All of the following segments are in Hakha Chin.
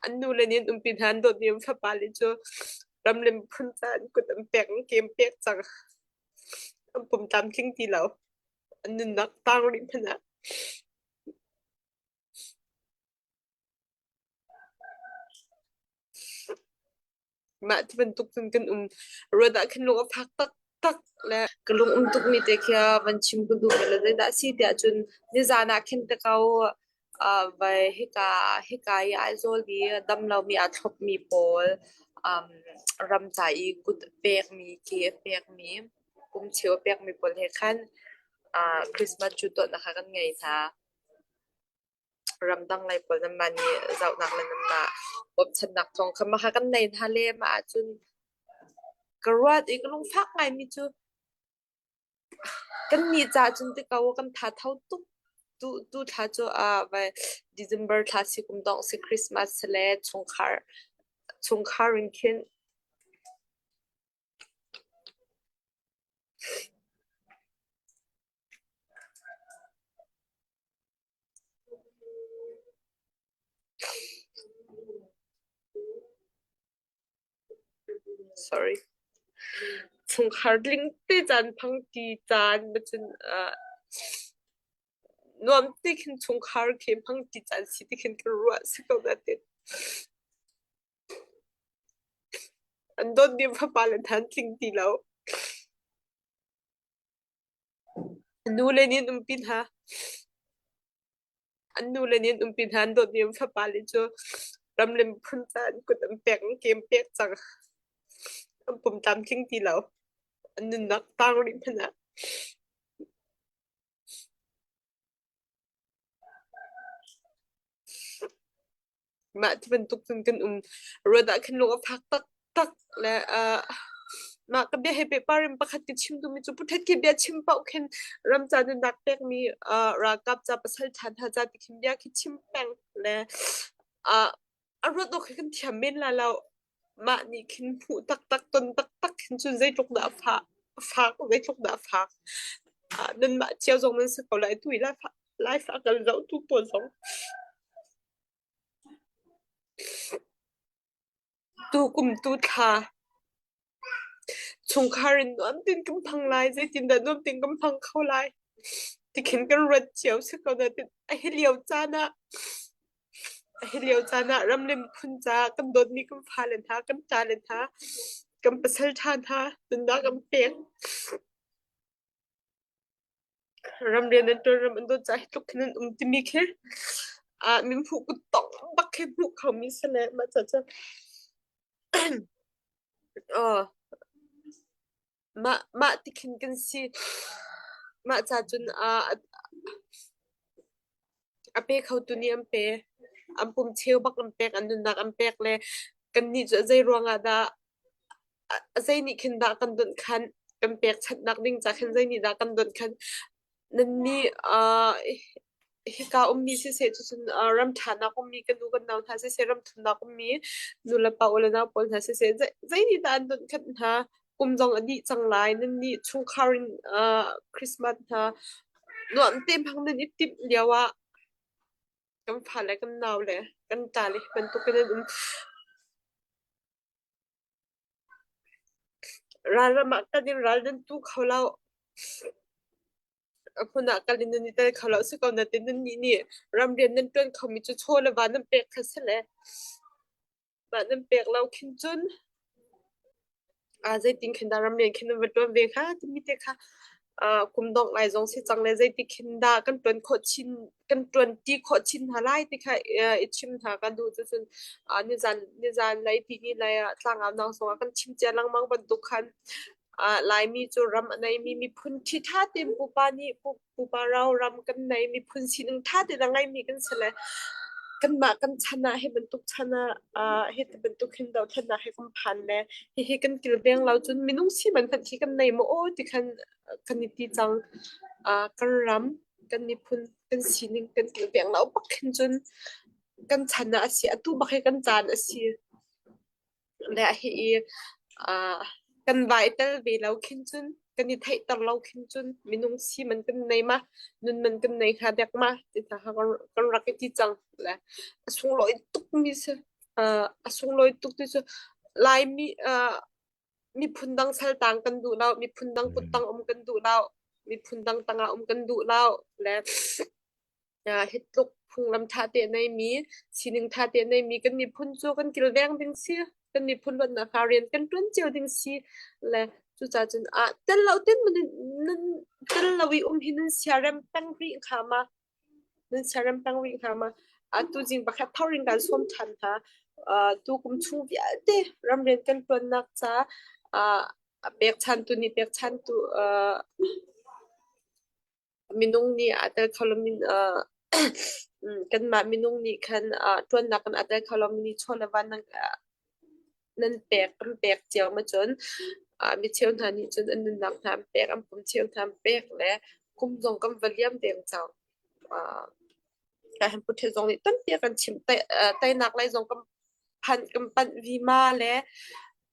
An nule nih an umpi hna, an dawtmi an fapale cu ram le miphun caah an kut an pek, an ke an pek cang. An pum tlamtling ti lo. An nunnak tang rih hmanh ah. Mah ti bantuk cun kan um. Ruat ah khin lung a fak taktak le ka lung um tukmi te khi van chim ka duh le zeidah a si tiah cun nizan ah khin te ko uh, vai hika hika i Aizawl i dam lomi aa thlopmi pawl um, ram ca i kut a pekmi, ke a pekmi, kum cheu a pekmi pawl he khan uh, Christmas cu tuahnak kha kan ngei hna. Ramdang lei pawl nanmah nih zohnak le nanmah bawmchannak thawng kha mah kha kan nei hna le mah ahcun ka ruat i ka lungfak ngaimi cu kannih caah cun ti ko kan tha tho tuk. Tu tu thla cu ah vai December thla si kum dongh si Christmas si le chungkhar chungkhar in khin Sorry. Chungkhar tling te caan phang ti caan macun uh, nuam te khin chungkhar khi phang ti caan si ti khin ka ruah si ko natin. An dawt mi fapa le than tling ti lo. Nule nih an umpi hna. An nule nih an umpi hna. An dawtmi an fapale cu ram le miphun caah an kut an pek, an ke an pek cang. An pum tlamtling ti lo. An nunnak tang rih hmanh ah. Mah ti bantuk cun kan um. Ruat ah khin lung a fak taktak le uh, mah ka bia he pehpar in pakhat ka chim duhmi cu puthet khi bia chim paoh khin ram ca nunnak pekmi uh, ralkap ca pasal ṭha hna ca ti khin bia khi chim peng le uh, a ruat awk khi kan thiam men la lo. Mah nih khin hmuh taktak ton taktak khin cun zeitluk dah a fah a fak zeitluk dah a fak. Uh, nanmah cio zong nan si ko lai tu i life a kan zohtu pawl zong. Tukum tuthla chungkhar in nuam tein kan phang lai, zeitindah nuam tein kan phang kho lai tikhin kan ruat cio si ko nain a hi lio caan ah a hi lio caan ah ram le miphun caah kan dawtmi kan fale hna, kan ṭale hna, kan pasal ṭha hna nunnak an pek. Ramrian an ṭuan ram an dawt caah hi tluk khin an um timi khi ah min hmuh kuttong bak khi hmuh khomi si le mah ca cu aw mah mah ti khin kan si mah ca cun ah a pe khotu nih an pe an pum cheu bak an pek an nunnak an pek le kannih cu zei ruangah dah Zei nih khin dah kan donh khanh? Kan pekchanhnak ding ca khin zei nih dah kan donh khanh? Nannih uh, hika ummi siseh cucun uh, ram ṭhanak ummi kan u kan nau hna siseh, ram thumnak ummi nu le pa u le nau pawl hna siseh, zei, zei nih dah an donh khanh hna? Kum zong a dih cang lai. Nannih chungkhar in uh, Christmas hna nuam te hmang nan i timh lio ah kan fale kan nau le kan ṭa le hi bantukin an um. Ralram ah kal in ral nan tu kho lo. A hmun ah kal in nan i tel kho lo. Si ko natin nannih nih ramrian nan ṭuan khomi cu chaw le va nan pek kha si le mah nan pek lo khin cun zeitin khin dah ramrian khin nan va ṭuan ve hnga timi te kha kum dongh lai zong si cang le zeiti khin dah kan ṭuan khawh chin kan ṭuan ṭi khawh chin hna lai ti kha i chim hna kan duh cucun nizan nizan lei tihni lei ah tlangau nang zong ah kan chim cia lengmang bantuk khan Laimi cu ram a neimi miphun ṭhiṭha tein pupa nih pupa ro ram kan nei miphun sining ṭha tein a ngeimi kan si le kanmah kan chan ah hi bantuk chan ah hi bantuk hin dothlennak hi kan phan le hihi kan kilveng lo cun minung si man hmanh khi kan nei maw aw ti khan kan i ti cang. Kan ram kan miphun kan sining kan kilveng lo bak khin cun kan chan ah a si atu bak hi kan caan a si. Le hi i kan vai tel ve lo khin cun kan i theihter lo khin cun minung si man kan nei ma nun man kan nei hnga dek ma ti hna kha kan rak i ti cang le a sunglawi tukmi si. A sunglawi tuk ti cu Laimi miphun dang saltang kan duh lo, miphun dang kuttang um kan duh lo, miphun dang tangah um kan duh lo le hi tluk phunglam ṭha te a neimi, sining ṭha te a neimi kan miphun cu kan kilveng ding si, kan miphun luatnak hnga rian kan ṭuan cio ding si le cucaah cun ah tel lo tin nan tel lo i um hi nan siarem peng rih hnga ma? Nan siarem peng rih hnga ma? Atu zing pakhat thar in kan sawm ṭhan hna. Tu kum chung vialte ramrian kan ṭuannak ca pekchantu nih pekchantu minung nih aa tel kho lomi kanmah minung nih khan ṭuannak in aa tel kho lomi nih chaw le va nan pek kan pek cio ma cun micheu hna nih cun an nunnak hna an pek an pum cheu hna an pek le kum zong kan va liam deng cang. Kan puthe zong nih tampi a kan chimh. Teinak lei zong kan phanh kan panh vima le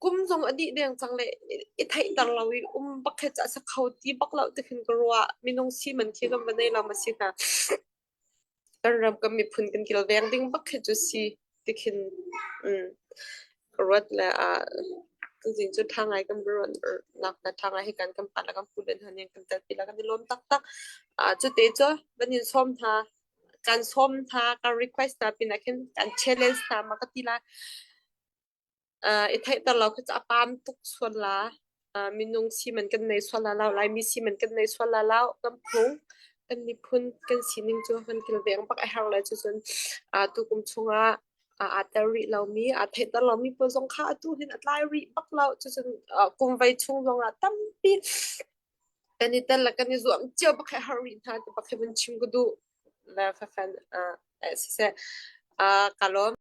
kum zong a dih deng cang le i theihter lo i um bak he cah sa kho ti bak lo ti khin ka ruah. Minung si man khi kan va nei lo ma si hnga. Kan ram kan miphun kan kilveng ding bak khi cu si ti khin ka ruat le tuzing cu ṭha ngai kan ruat nak na ṭha ngai hi kan kan pa le kan pu le hna nih kan telpi la kan i lawm taktak. Cute cu van in sawm hna kan sawm hna kan request hna pinah khin kan challenge hna ma ka ti la. I theihter lo khi cu a pam tuk sual la. Minung siman kan nei sual la lo, Laimi siman kan nei sual la lo, kan phung, kan miphun, kan sining cu kan kilveng bak a herh le cucun tukum chungah aa tel rih lomi, aa theihter lomi pawl zong kha atu hin a tlai rih bak lo. Cucun kum vei chung zongah tampi kan i tel le kan i zuam cio bak hi har rih hna ti bak hi vun chim ka duh. Le kha khan siseh, ka lawm.